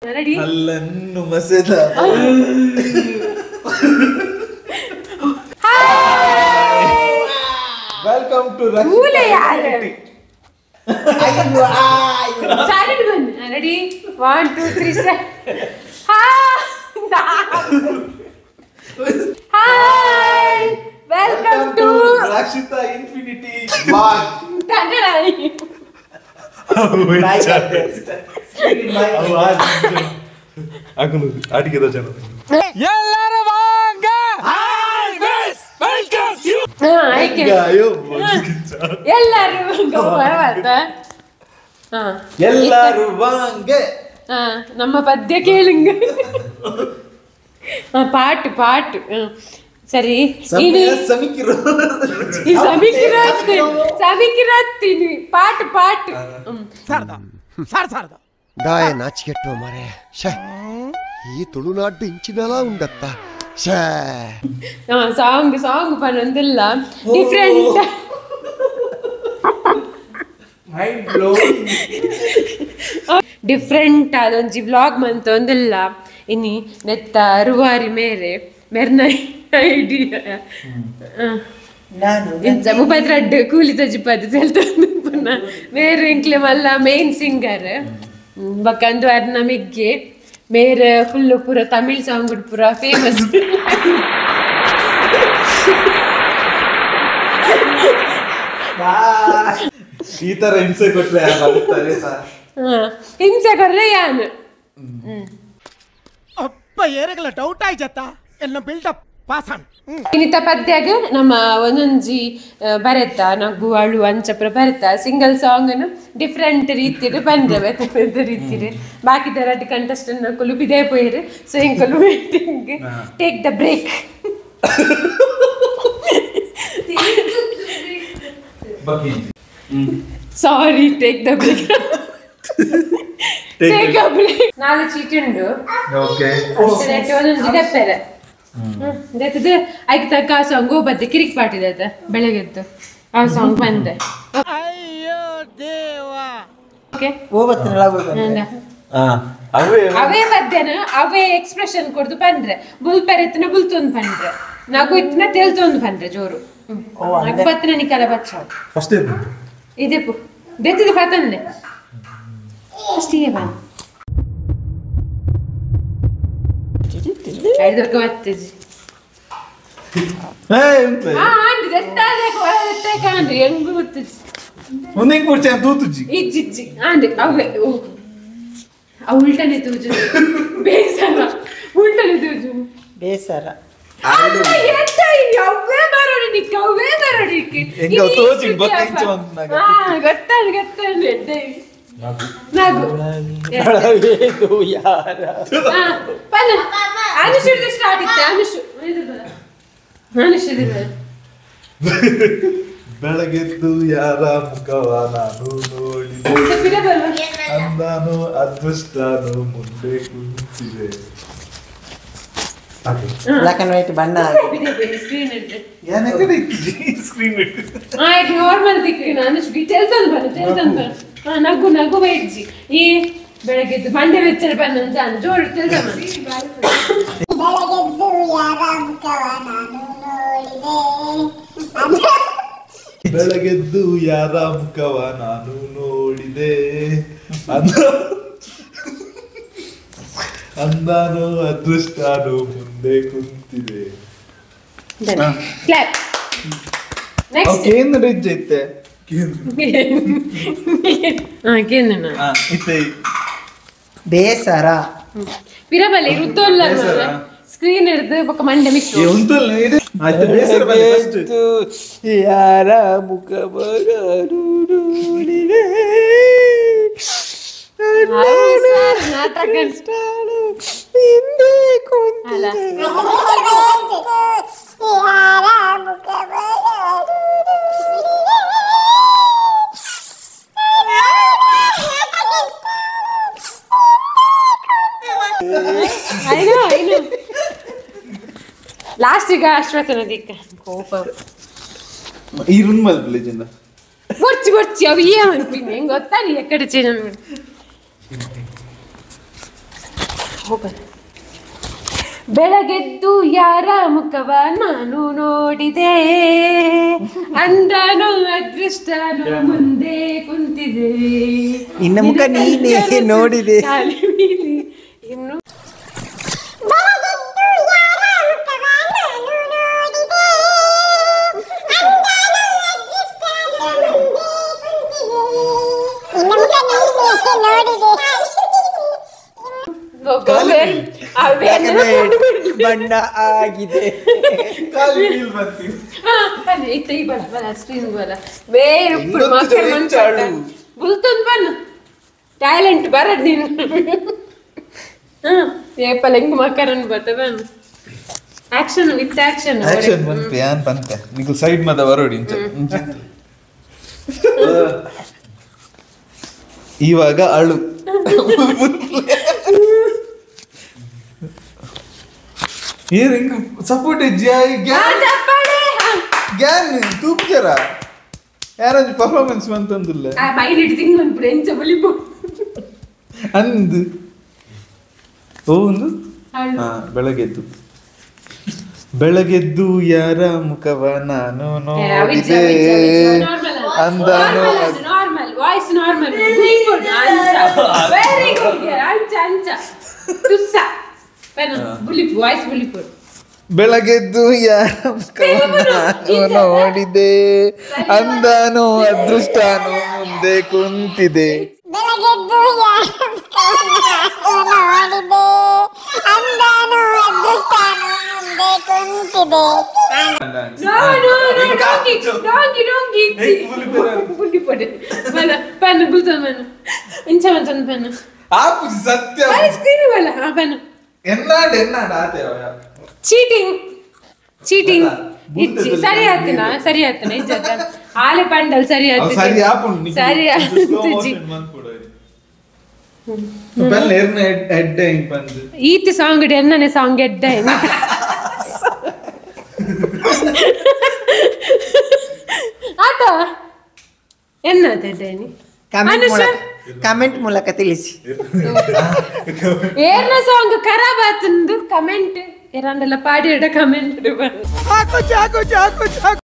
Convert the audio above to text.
Ready? ಅಲ್ಲನ್ನು ಮಸೆದ. Hi! Welcome to ಊಲೆ ಯಾರು? Silent one. Ready? 1, 2, 3, start. Hi! Hi! Welcome to Rakshita Infinity Vlog. ಎಲ್ಲರೂ ವಾಂಗ. ಎಲ್ಲರೂ ಎಲ್ಲರೂ ವಾಂಗ. ನಮ್ಮ ಪದ್ಯ ಕೇಳುಂಗ. ಪಾಟು ಪಾಟು ಸರಿ. ಸಮಿಕಿರತ್ತೀನಿ ಪಾಟು ಪಾಟು. ದಾಯ ನಾಚಿಕೆಟ್ಟು ಮಾರೆ. ಶೇ ಈ ತುಳುನಾಡು ಇಂಚಿನಲ ಉಂಡತ್ತ. ಶೇ ಸಾಂಗ್ ಸಾಂಗ್ ಪನ್ನೊಂದಿಲ್ಲ different mind blowing different ಅದೊಂಜಿ ವ್ಲಾಗ್ ಮಂತ ಒಂದಿಲ್ಲ. ಇನಿ ನೆತ್ತ ರುವಾರಿ ಮೇರೆ ಮೆರ್ನ ಐಡಿಯಾ ಇಂಚ ಮುಪತ್ರಡ್ಡು ಕೂಲಿ ತಜಿಪದು ತೆಲ್ತೊಂದು ಪುನಃ ಮೇರೆ ಇಂಕ್ಲೆ ಮಲ್ಲ ಮೇನ್ ಸಿಂಗರ್ ಬಕ್ಕಂದು ಅರ್ನ ಮಿಗ್ಗೆ ಮೇರೆ ಫುಲ್ಲು ಪೂರ ತಮಿಳ್ ಸಾಂಗ್ ಪೂರ ಫೇಮಸ್. ಈ ತರ ಹಿಂಸೆ ಕೊಟ್ರೆ ಹಿಂಸೆ ಕೊಟ್ರೆ ಯಾನು ಅಪ್ಪ ಏರಗಲ ಡೌಟ್ ಆಯ್ತ ಎಲ್ಲ ಬಿಲ್ಡಪ್ ಪಾಸ್. ಇನ್ನಿತ ಪದ್ಯಾಗ ನಮ್ಮ ಒಂದೊಂಜಿ ಬರೆತ ನಗು ಅಳು ಅಂಚಪ್ರ ಬರೆತ ಸಿಂಗಲ್ ಸಾಂಗ್ ಅನ್ನು ಡಿಫ್ರೆಂಟ್ ರೀತಿಡು ಬಂದ್ರೆ ಬೇತೆ ಬೇತೆ ರೀತಿಡು ಬಾಕಿ ದರಡ್ ಕಂಟೆಸ್ಟೆಂಟ್ ನಕುಲು ಬಿದೇ ಪೋಯಿರು. ಸೊ ಇಂಕಲು waiting take the break. Sorry, take the break. Take a break. ನಾಲ್ ಚೀಟಿ ಉಂಡು. ಓಕೆ ಒಂದೊಂಜಿ ದಪ್ಪೆರೆ ದತ್ತದ ಐಕ್ ತಕ್ಕ ಆ ಸಾಂಗ್ ಹೋಗ್ಬದ್ದೆ ಕಿರಿಕ್ ಪಾಟಿದೆ ಆತ ಬೆಳಗ್ಗೆದ್ದು ಆ ಸಾಂಗ್ ಬಂದೆ. ಅಯ್ಯೋ ದೇವಾ. ಓಕೆ ಅವೇ ಪದ್ಯನ ಅವೇ ಎಕ್ಸ್ಪ್ರೆಷನ್ ಕೊಡ್ದು ಪಂಡ್ರೆ ಬುಲ್ ಪೆರೆತ್ನ ಬುಲ್ತೊಂದು ಪಂಡ್ರೆ ನಗು ಇತ್ನ ತೆಲ್ತೊಂದು ಪಂಡ್ರೆ ಜೋರು ನಗು ನಿಕಲ ಬಚ್ಚಾವ್ ಫಸ್ಟ್ ಇದೆ ಪು ದೆತ್ತದ ಪತನ್ಲೆ ಅಷ್ಟಿಗೆ ಬನ್ ಐದಕ್ಕೆ ಬತ್ತಜಿ. ಉಲ್ಟನೆ ತೂಜು ಬೇಸರ ಉಲ್ಟನೆ ತೂಜು ಬೇಸರ. ಗೊತ್ತಾಗ ಗೊತ್ತಾಗ ನಗು ಅನುಷು ಸ್ಟಾರ್ಟ್ ಇತ್ತು. ಅನುಷು ಅನುಷು ಬೆಳಗೆದ್ದು ಯಾರ ಮುಖವ ನಾನು ನೋಡಿದೆ ಅಂದಾನು ಅದೃಷ್ಟನು ಮುಂದೆ ಕುಂತಿದೆ. ಬ್ಲಾಕ್ ಅಂಡ್ ವೈಟ್ ಬಣ್ಣ ಸ್ಕ್ರೀನ್ ನಾರ್ಮಲ್ ದಿಕ್ಕಿನ ಅನುಷು ತೆಲ್ತೊಂದು ಬನ್ನ ತೆಲ್ತೊಂದು ಬನ್ನ ನಗು ನಗು ಬೈಜ್ಜಿ ಈ ಬೆಳಗ್ಗೆದ್ದು ಮಂಡೆ ಬೆಚ್ಚರ ಬನ್ನ ಜೋರು ತೆಲ್ತ. ಬೆಳಗೆದ್ದು ಯಾರ ಮುಖವ ನಾನು ನೋಡಿದೆ ಅಂದಾನು ಅದೃಷ್ಟನು ಮುಂದೆ ಕುಂತಿದೆ. ಕೇಂದ್ರ ಇಜ್ಜೈತೆ ಬೇಸರ ಪಿರಬಲಿ ಋತುಲ್ಲ ಸ್ಕ್ರೀನ್ ಹಿಡಿದು ಪಕ್ಕ ಮಂಡೆ ಮಿಕ್ಸ್ ಯಾರ ಮುಖವ ನೋಡಿದೆ ಹಿಂದೆ ಕುಂತಿದೆ. ಲಾಸ್ಟ್ ಈಗ ಅಶ್ವಥನ ದಿಕ್ಕ ಕೋಪ ಈ ರೂಮ್ ಮಲ್ಪಲೆ ಬೊರ್ಚಿ ಬೊರ್ಚಿ ಅವು ಏ ಅನ್ಪಿನಿ ಹೆಂಗ್ ಗೊತ್ತಾ ನೀ ಎಕ್ಕಡೆ ಚೇಂಜ್. ಹೋಗೋಣ. ಬೆಳಗೆದ್ದು ಯಾರ ಮುಖವ ನಾನು ನೋಡಿದೆ, ಅಂದನು ಅದೃಷ್ಟನು ಮುಂದೆ ಕುಂತಿದೆ, ನಿನ್ನ ಮುಖ ನೀನೇ ನೋಡಿದೆ. ಇನ್ನು ಬಣ್ಣ ಆಗಿದೆ. ಟ್ಯಾಲೆಂಟ್ ಬರಡ್ ನೀನು. ಏಪಲ್ ಹೆಂಗ್ ಮಕ್ಕರನ್ ಬರ್ತ ಬನ್. Action with action. ಆಕ್ಷನ್ ಬಂತೆ ಯಾನ್ ಬಂತೆ ನಿಗು ಸೈಡ್ ಮದ ಬರೋಡಿ ಇಂಚ. ಇವಾಗ ಅಳು. ಏನ್ ಸಪೋರ್ಟ್ ಗ್ಯಾನ್ ತೂಪ್ಜರ ಯಾರಂಜಿ ಪರ್ಫಾರ್ಮೆನ್ಸ್ ಬಂತಂದಿಲ್ಲ ಅಂದು ಓ ಒಂದು ಬೆಳಗೆದ್ದು ಬೆಳಗೆದ್ದು ಯಾರ ಮುಖವ ನಾನು ನೋಡಿದೆ ಅಂದನು. ವಾಯ್ಸ್ ನಾರ್ಮಲ್ ವೆರಿ ಗುಡ್ ಅಂಚ ಅಂಚ ತುಸ್ಸ ವಾಯ್ಸ್ ಬುಲಿಪು. ಬೆಳಗೆದ್ದು ಯಾರ ಮುಖವ ನಾನು ನೋಡಿದೆ ಅಂದನು ಅದೃಷ್ಟನು ಮುಂದೆ ಕುಂತಿದೆ. ಬೆಳಗೆದ್ದು ಯಾರ ಮುಖವ ನಾನು ನೋಡಿದೆ ಅಂದನು ಅದೃಷ್ಟನು ಮುಂದೆ ಕುಂತಿದೆ. No no no donkey donkey donkey ಬುಲಿಪೊಡೆ ಬಲ ಪನ್ನು ಬುಲ್ತನ ಪನ್ನು ಇಂಚ ಮಂಚನ ಪನ್ನು ಆಪು ಸತ್ಯ ಸ್ಕ್ರೀನ್ ಬಲ ಆ ಪನ್ನು ಎನ್ನಾಡ ಎನ್ನಾಡ ಆತೆ ಚೀಟಿಂಗ್ ಚೀಟಿಂಗ್ ಇಚ್ಚಿ ಸರಿ ಆತನ ಸರಿ ಆತನ ಇಜ್ಜತ ಆಲೆ ಪಂಡಲ್ ಸರಿ ಆತ ಸರಿ ಆಪುಂಡು ಸರಿ ಆತುಜಿ ಪೆನ್ ಎರ್ನ ಹೆಡ್ ಹೆಂಗ್ ಬಂದು ಈತಿ ಸಾಂಗ್ ಎನ್ನನೆ ಸಾಂಗ್ ಎಡ್ಡ ಆತ ಎನ್ನತೆ ಎಡ್ಡ ಕಮೆಂಟ್ ಮೂಲಕ ತಿಳಿಸಿ. ಏರ್ನ ಸಾಂಗ್ ಖರಾಬ್ ಆತಂದು ಕಮೆಂಟ್ ಏರಾಂಡೆಲ್ಲ ಪಾಡಿ ಕಮೆಂಟ್. ಹಾಕು ಚಾಕು ಚಾಕು ಚಾಕು.